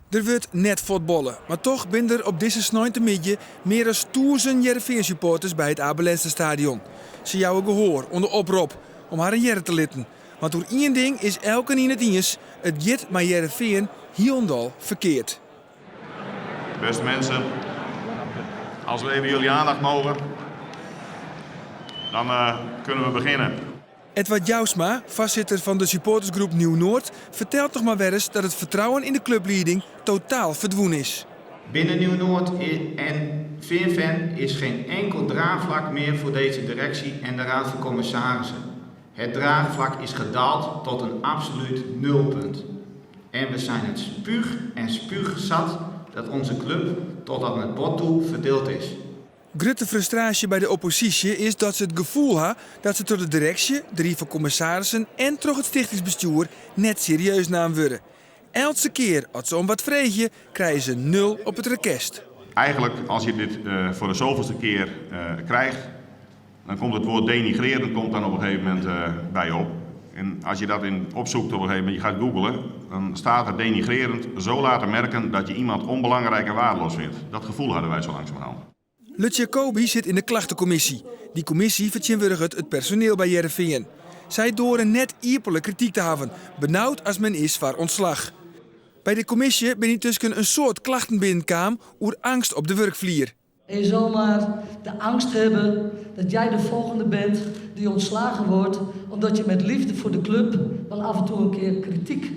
Der wurdt net fuotballe, mar toch binne der op dizze sneintemiddei mear as 1000 Hearrenfean-supporters by it Abe Lenstrastadion. Se jouwe gehoar oan de oprop om harren hearre te litten. Want oer ien ding is elkenien it iens, it giet mei Hearrenfean hielendal ferkeard. Beste mensen, als we even jullie aandacht mogen, dan uh, kunnen we beginnen. Edward Jousma, foarsitter fan de supportersgroep Nieuw Noord, fertelt noch mar wer ris dat it fertrouwen yn de kluplieding totaal ferdwûn is. Binnen Nieuw Noord en Feanfan is geen enkel draagvlak meer voor deze directie en de Raad van Commissarissen. Het draagvlak is gedaald tot een absoluut nulpunt. En we zijn het spuug en spuug zat dat onze club tot aan het bot toe verdeeld is. Grutte frustraasje by de opposysje is dat se it gefoel ha dat se troch de direksje, de rie fan kommissarissen en troch it stichtingsbestjoer net serieus naam wurde. Eltse kear as se om wat freegje, krije se nul op it rekest. Eigenlijk, als je dit uh, voor de zoveelste keer uh, krijgt, dan komt het woord denigreren komt dan op een gegeven moment uh, bij op. En als je dat in opzoekt op een gegeven moment, je gaat googlen, dan staat er denigrerend zo laten merken dat je iemand onbelangrijk en waardeloos vindt. Dat gevoel hadden wij zo langzamerhand. Lutz Jacobi sit yn de klachtekommisje. Dy kommisje fertsjintwurdiget it personiel by Hearrenfean. Sy doare net iepenlik krityk te hawwen, benaud as men is foar ûntslach. By de kommisje binne yntusken in soad klachten binnenkaam oer eangst op de wurkflier. En je zal maar de angst hebben dat jij de volgende bent die ontslagen wordt, omdat je met liefde voor de club wel af en toe een keer kritiek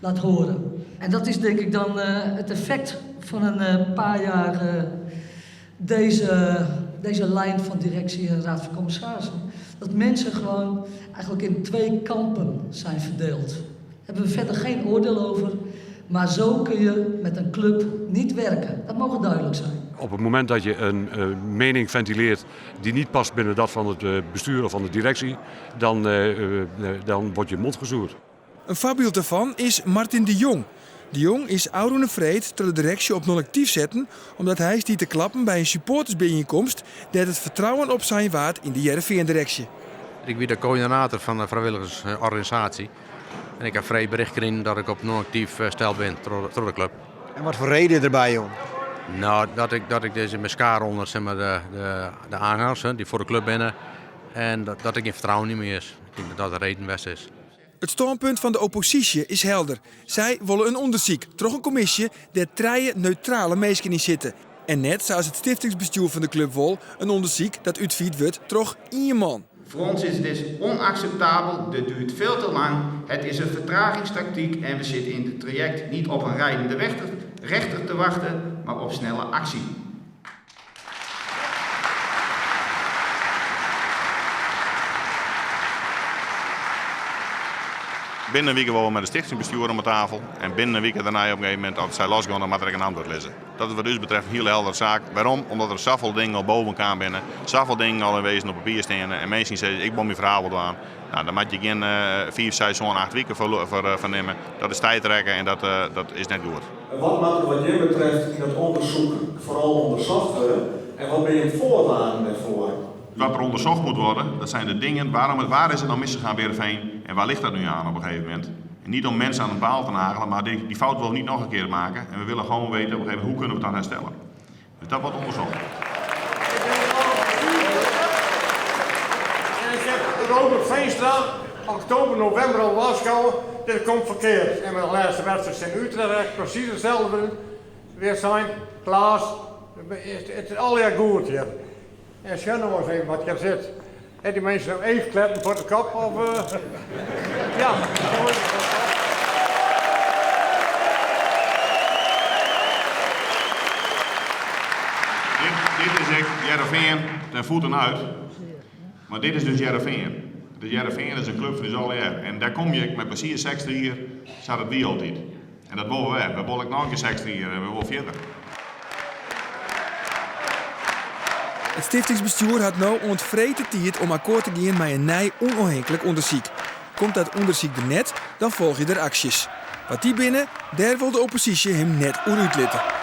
laat horen. En dat is denk ik dan uh, het effect van een uh, paar jaar uh, deze, deze lijn van directie en raad van commissarissen. Dat mensen gewoon eigenlijk in twee kampen zijn verdeeld. Daar hebben we verder geen oordeel over. Maar zo kun je met een club niet werken. Dat moge duidelijk zijn. Op het moment dat je een uh, mening ventileert die niet past binnen dat van het uh, bestuur of van de directie, dan, uh, dan wordt je mond gezoerd. In foarbyld dêrfan is Martin de Jong. De Jong is ôfrûne freed troch de direksje op non-aktyf setten, omdat hy stie te klappen by in supportersbyienkomst dêr't it fertrouwen opsein waard yn de Hearrenfean-direksje. Ik bin de koördinator fan de frijwilligersorganisaasje. En ik ha freed berjocht krigen dat ik op non-aktyf steld bin troch de klup. En wat foar reden derby, jong? Nou, dat ik, dat ik dus in mijn skaar ûnder zeg maar, de, de, de aanhangers dy't foar de klup binne. En dat, dat ik gjin fertrouwen mear is. Ik tink dat dat de reden west is. It stânpunt fan de opposysje is helder. Sy wolle in ûndersyk troch in kommisje dêr't trije neutrale minsken yn sitte. En net, sa as it stiftingsbestjoer fan de klup wol, in ûndersyk dat útfierd wurdt troch ien man. Voor ons is dit onacceptabel, dit duurt veel te lang. Het is een vertragingstactiek en we zitten in het traject niet op een rijdende rechter, rechter te wachten, maar op snelle actie. Binnen in wike wolle we mei de stichtingsbestjoer om 'e tafel. En binnen in wike dêrnei op in gegeven momint, as sy losgean, dan moat der ek in antwurd lizze. Dat is wat ús betreft in hiele heldere saak. Wêrom? Omdat der safolle dingen al boven kaam binne, safolle dingen al yn wezen op papier steane en minsken sizze ik wol myn ferhaal wol dwaan. Nou, dan moat je gjin 5, 6, 7, 8 wiken foar, foar nimme. Dat is tijdrekken en dat, dat is net goed. Wat moat der wat jim betreft yn it ûndersyk foaral ûndersocht wurde en wat binne jim foarwaarden dêrfoar? Wat er onderzocht moet worden, dat zijn de dingen, waarom, waar is het nou misgegaan bij Heerenveen en waar ligt dat nu aan op een gegeven moment? En niet om mensen aan een paal te nagelen, maar die, die fout willen we niet nog een keer maken. En we willen gewoon weten op een gegeven moment, hoe kunnen we het dan herstellen? Dus dat wordt onderzocht. En ik heb Robert Veenstra oktober, novimber al warskôge, dit komt ferkeard. En mei de lêste wedstriid tsjin Utrecht presys itselde wer sein. Klaas, it is allegear goed hjir. En sjoch no ris even wat hjir sit. Ha dy minsken no eachkleppen foar de kop of ja. Dit, dit is ek Hearrenfean ten voeten uit. Mar dit is dus Hearrenfean. De Hearrenfean is in klup fan ús allegear. En dêr komme je ek mei plezier 60 jier, sa't it wie altyd. En dat wolle we wer. We wolle ek noch in kear 60 jier en we wolle fierder. It stiftingsbestjoer hat no oant freed de tiid om akkoart te gean mei in nij ûnôfhinklik ûndersyk. Komt dat ûndersyk der net, dan folgje der aksjes. Wat dy binne, dêr wol de opposysje him net oer útlitte.